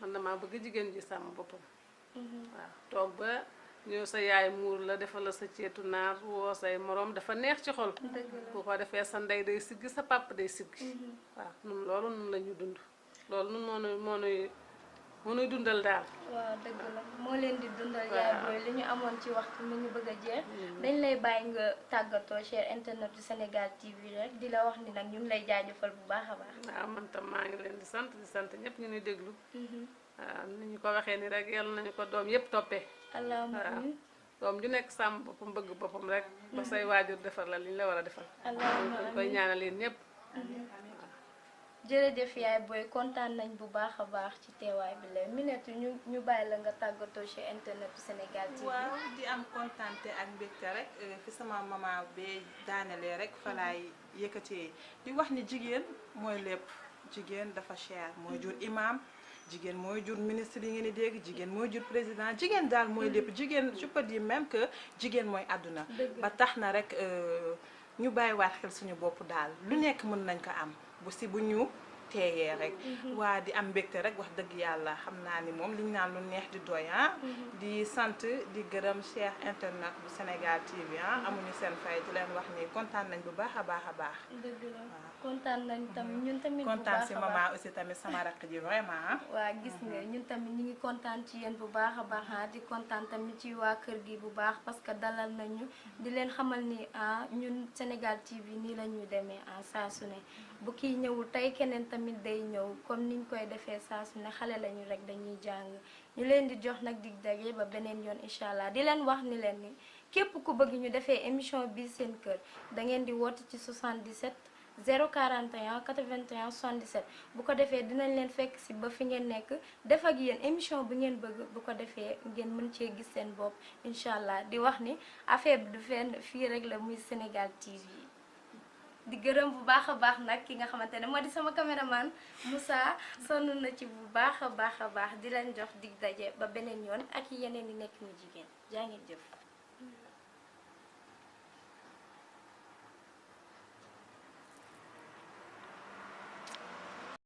man damaa bëgg jigéen ji sàmm boppam. waaw toog ba ñëw sa yaay muur la defal la sa ceetu naar woo say moroom dafa neex ci xol. bu ko defee sa ndey day siggi sa papa day siggi. waaw nun loolu nun la ñu dund loolu nun moo nuy dundal daal. waaw dëgg la moo leen di dundal. yaay booy li ñu amoon ci waxtu mi ñu bëgg a jeex. dañ lay bàyyi nga tàggatoo cher internet du Sénégal TV rek di la wax ni nag ñu ngi lay jaajëfal bu baax a baax. waaw man tam maa ngi leen di sant ñëpp ñu ñuy déglu. waaw ni ñu ko waxee ni rek yal nañu ko doom yëpp toppee. allahumma amiin doom ju nekk sàmm boppam bëgg boppam rek. ba say waajur defar la li ñu la war a defal. allahumma amiin koy ñaanal leen ñëpp. jërëjëf yaay booy kontaan nañ bu baax a baax ci teewaay bi la Minette ñu bàyyi la nga tàggatoo ci internet bu Sénégal TV. waaw di am kontaante ak mbégte rek fi sama maman bee daanelee rek fa laay yëkkatee di wax ni jigéen mooy lépp jigéen dafa cher mooy jur imam jigéen mooy jur ministre yi ngeen di dégg jigéen mooy jur président jigéen daal mooy lépp jigéen je peux dire même que jigéen mooy àdduna ba tax na rek ñu bàyyiwaat xel suñu bopp daal lu nekk mën nañ ko am bu ñu teeyee rek waa di am mbégte rek wax dëgg yàlla xam naa ni moom liñ naan lu neex di doy di sant di gërëm Cheikh internet bu Sénégal TV amuñu seen fay di leen wax ni kontaan nañ bu baax a baax a baax. dëgg la kontaan nañ tamit ñun tamit bu baax a kontaan baax si maman aussi tamit sama rakk ji vraiment waa gis nga ñun tamit ñu ngi kontaan ci yéen bu baax a baax di kontaan tamit ci waa kër gi bu baax parce que dalal nañu di leen xamal ni ñun Sénégal TV nii la ñuy demee saa su ne bu kii ñëwul tey keneen tamit day ñëw comme niñ koy defee saa su ne xale lañu rek dañuy jàng ñu leen di jox nag dig daje ba beneen yoon incha allah di leen wax ni leen ni képp ku bëgg ñu defee émission bi seen kër da ngeen di woote ci 77 041 81 77 bu ko defee dinañ leen fekk si ba fi ngeen nekk def ak yéen émission bi ngeen bëgg bu ko defee ngeen mën cee gis seen bopp incha allah di wax ni affaire bi du fenn fii rek la muy Sénégal TV. di gërëm bu baax a baax nag ki nga xamante ne moo di sama caméraman Moussa sonn na ci bu baax a baax di leen jox dig daje ba beneen yoon ak yeneen yi nekk ñu jigéen jaa ngeen jëf.